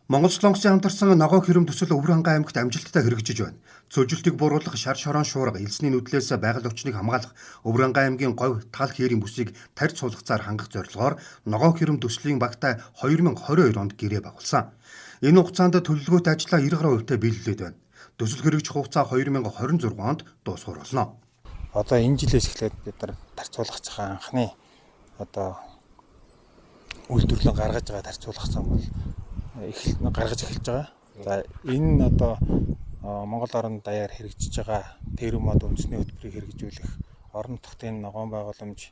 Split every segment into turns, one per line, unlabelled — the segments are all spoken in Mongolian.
Монгол Солонгосын хамтарсан ногоон хэрэм төсөл Өвөр Хангай аймагт амжилттай хэрэгжиж байна. Цөөлжилтийг бууруулах, шар шорон шуурга, элсний нүдлээс байгаль орчныг хамгаалах, Өвөр Хангай аймгийн говь тал хээрийн бүсийг тарь суулгацаар хангах зорилгоор ногоон хэрэм төслийн багтай 2022 онд гэрээ байгуулсан. Энэ хугацаанд төлөвлөгөөтэй ажлаа 90 гаруй хувьтай биелүүлээд байна. Төсөл хэрэгжих хугацаа 2026 онд дуусгах болно.
Одоо энэ жилээс эхлээд бид нар тарцуулгацынхаа анхны одоо үйлдвэрлэн гаргаж байгаа тарцуулгацсан бол гаргаж эхэлж байгаа. За, энэ нь одоо Монгол орон даяар хэрэгжиж байгаа термод үндэсний хөтөлбөрийг хэрэгжүүлэх, орон нутгын ногоон байгууламж,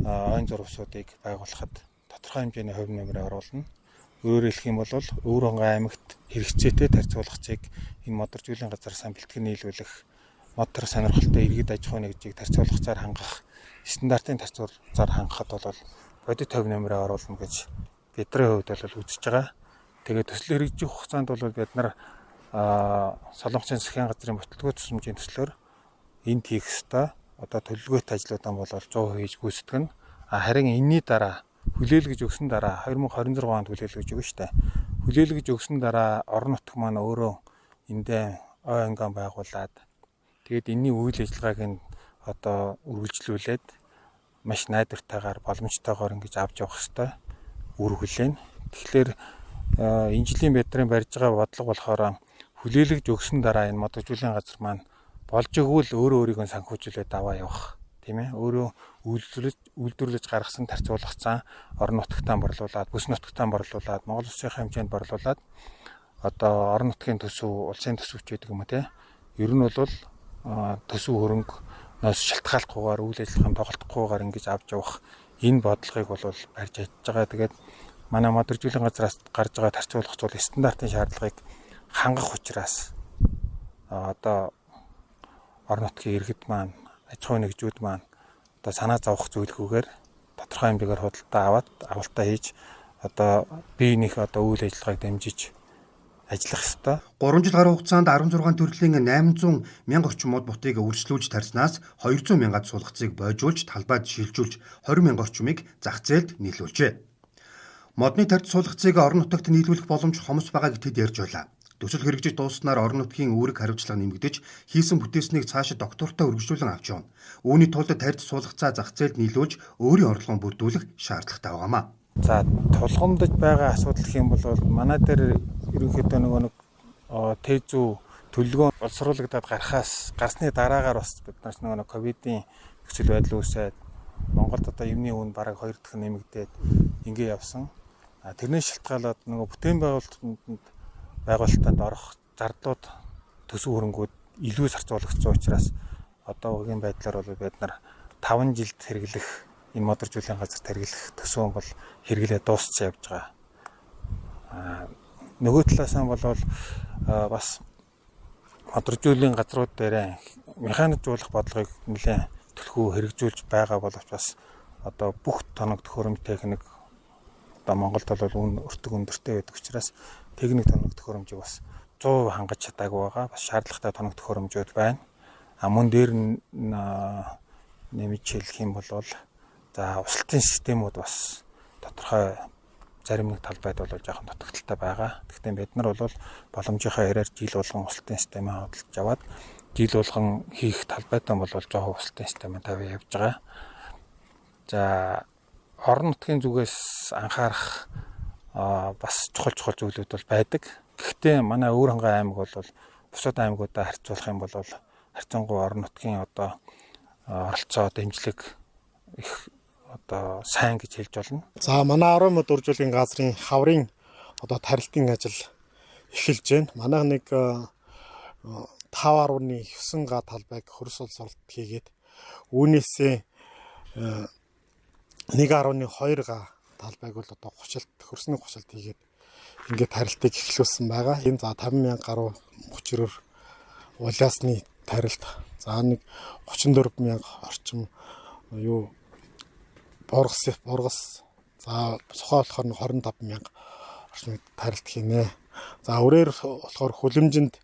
ойн зурвасуудыг байгуулахад тодорхой хэмжээний хувь нэмрээ оруулна. Өөрөөр хэлэх юм бол Өвөр Хонгой аймагт хэрэгцээтэй тарцуулгацыг энэ модоржуулын газар сан бэлтгэн нийлүүлэх, модтор сонирхолтой иргэд аж ахуйн нэгжийг тарцуулгацаар хангах, стандартын тарцуулгацаар хангахад бол бодит хувь нэмрээ оруулна гэж бидний хувьд бол үзэж байгаа. Тэгээд төсөл хэрэгжих хугацаанд бол бид нар Солонгосын засгийн газрын бүтэлгүйт тусламжийн төслөөр энд хийх ёстой одоо төлөвлөгөөтэй ажлуудаа бол 100% хийж гүйцэтгэнэ. Харин энэний дараа хүлээлгэж өгсөн дараа 2026 онд хүлээлгэж өгнө шүү дээ. Хүлээлгэж өгсөн дараа орон нутг маань өөрөө эндээ ой анган байгуулад, тэгээд энэний үйл ажиллагааг нь одоо үргэлжлүүлээд маш найдвартайгаар, боломжтойгоор ингэж авч явах ёстой үр хүлээн. Тэгэхээр энэ жилийн бидний барьж байгаа бодлого болохоор хүлээлгэж өгсөн дараа энэ модожуулын газар маань болж өгвөл өөрөө өөрийгөө санхүүжүүлээд аваа явах, тийм ээ, өөрөө үйлдвэрлэж гаргасан тарцуулгацсан орон нутагтаа борлуулад, бүс нутагтаа борлуулад, Монгол улсын хэмжээнд борлуулад одоо орон нутгийн төсөв, улсын төсөвч гэдэг юм уу, те, ер нь бол төсөв хөрөнгөнөөс шалтгааллахгүйгээр, үйл ажиллагаанд тоглолтохгүйгээр ингэж авч явах энэ бодлогыг бол барьж ажиллаж байгаа. Тэгээд манай модоржуулын газраас гарч байгаа тарцуулгац бол стандартын шаардлагыг хангах учраас одоо орон нутгийн иргэд маань, аж ахуйн нэгжүүд маань одоо санаа зовох зүйлгүйгээр тодорхой хэмжээгээр худалдаа аваад, авалтаа хийж, одоо биенийх одоо үйл ажиллагааг дэмжиж ажиллах ёстой.
3 жил гаруй хугацаанд 16 төрлийн 800 мянга орчим мод ботыг үргэлжлүүлж тарьснаас 200 мянгад суулгацыг бойжуулж талбайд шилжүүлж, 20 мянга орчмыг зах зээлд нийлүүлжээ. Модны тарьд суулгацыг орон нутагт нийлүүлэх боломж хомс байгааг тэд ярьж байлаа. Төсөл хэрэгжиж дууссанаар орон нутгийн үүрэг хариуцлага нэмэгдэж, хийсэн бүтээснийг цаашид доктортой үргэлжлүүлэн авч явна. Үүний тулд тарьд суулгацаа зах зээлд нийлүүлж, өөрийн орлогоо бүрдүүлэх шаардлагатай байгаамаа.
За, тулгамдж байгаа асуудал гэх юм бол манай дээр ерөнхийдөө нөгөө нэг ТЗҮ төлөвлөгөө боловсруулагдаад гарахаас гарсны дараагаар бас бид нар нөгөө нэг ковидын нөхцөл байдал үүсээд, Монголд одоо юмны үн бараг 2 дахин нэмэгдээд ингэ явсан. Тэрнээс шалтгаалаад нөгөө бүтээн байгуулалтанд орох зардлууд, төсөв хөрөнгүүд илүү зарцуулагдсан учраас одоогийн байдлаар бол бид нар 5 жилд хэрэглэх, энэ модоржуулын газарт хэрэглэх төсөв бол хэрэглээ дууссан явж байгаа. Нөгөө талаас нь бол бас модоржуулын газрууд дээр механикжуулах бодлогыг нэлээд төлхөө хэрэгжүүлж байгаа боловч бас одоо бүх тоног төхөөрөмж, техник одоо Монголд бол үн өртөг өндөртэй байдаг учраас техник тоног төхөөрөмжийг бас 100% хангаж чадаагүй байгаа. Бас шаардлагатай тоног төхөөрөмжүүд байна. А мөн дээр нь нэмж хэлэх юм бол за усалтын системүүд бас тодорхой зарим нэг талбайд бол жоохон дутагдалтай байгаа. Гэхдээ бид нар бол боломжийнхаа хэрээр жил болгон усалтын системээ худалдаж аваад, жил болгон хийх талбайдаа бол жоохон усалтын системээ тавиа явж байгаа. За, орон нутгийн зүгээс анхаарах бас чухал чухал зүйлүүд бол байдаг. Гэхдээ манай Өвөр Хангай аймаг бол бусад аймагуудаа харьцуулах юм бол харьцангуй орон нутгийн одоо оролцоо, дэмжлэг их одоо сайн гэж хэлж болно.
За, манай 10 мод үржүүлгийн газрын хаврын одоо тарилтын ажил эхэлж байна. Манай нэг 5.9 га талбайг хөрс боловсролт хийгээд, үүнээсээ 1.2 га талбайг бол одоо хучилт, хөрсний хучилт хийгээд ингээд тарилтыг эхлүүлсэн байгаа. Энэ за 50 мянга гаруй мөчрөөр улаасны тарилт, за нэг 34 мянга орчим юу бургас, за сухай болохоор 25 мянга орчим тарилт хийнэ. За, өрөөр болохоор хүлэмжинд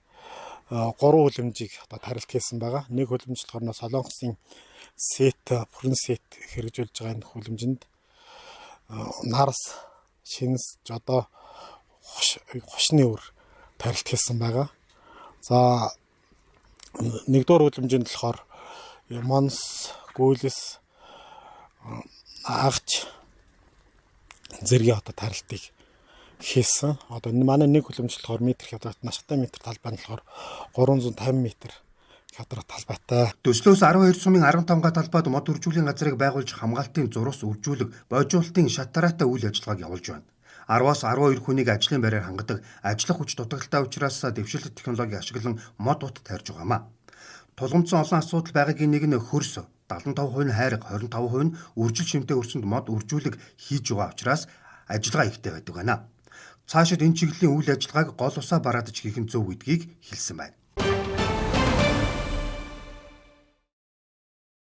3 хүлэмжийг одоо тарилт хийсэн байгаа. Нэг хүлэмж болохоор Солонгосын сет, бүрэн сет хэрэгжүүлж байгаа энэ хүлэмжинд нарс, шинс, жодоо хушны үр тарилт хийсэн байгаа. За нэгдүгээр үлэмжинд болохоор Монс, Гүйлс, Агч зэргийн одоо тарилтыг хийсэн. Одоо манай нэг хүлэмж болохоор метр квадрат, нашигтай метр талбай нь болохоор 350 метр квадрат талбайтай.
Төслөөс 12 сумын 15 га талбайд мод үржүүлгийн газрыг байгуулж хамгаалтын зурус үржүүлэг, бойжуулалтын шат дараатай үйл ажиллагааг явуулж байна. 10-аас 12 хүнийг ажлын байраар хангадаг ажиллах хүч дутагдaltaй учраас дэвшилтэт технологиг ашиглан мод ут тарьж байгаамаа. Тулгамдсан олон асуудал байгаагийн нэг нь хөрс 75% нь хайрга, 25% нь үржил шимтэй хөрсөнд мод үржүүлэг хийж байгаа учраас ажиллагаа ихтэй байдаг байна. Цаашид энэ чиглэлийн үйл ажиллагааг гол усаа бараадаж хийх нь зөв гэдгийг хэлсэн байна.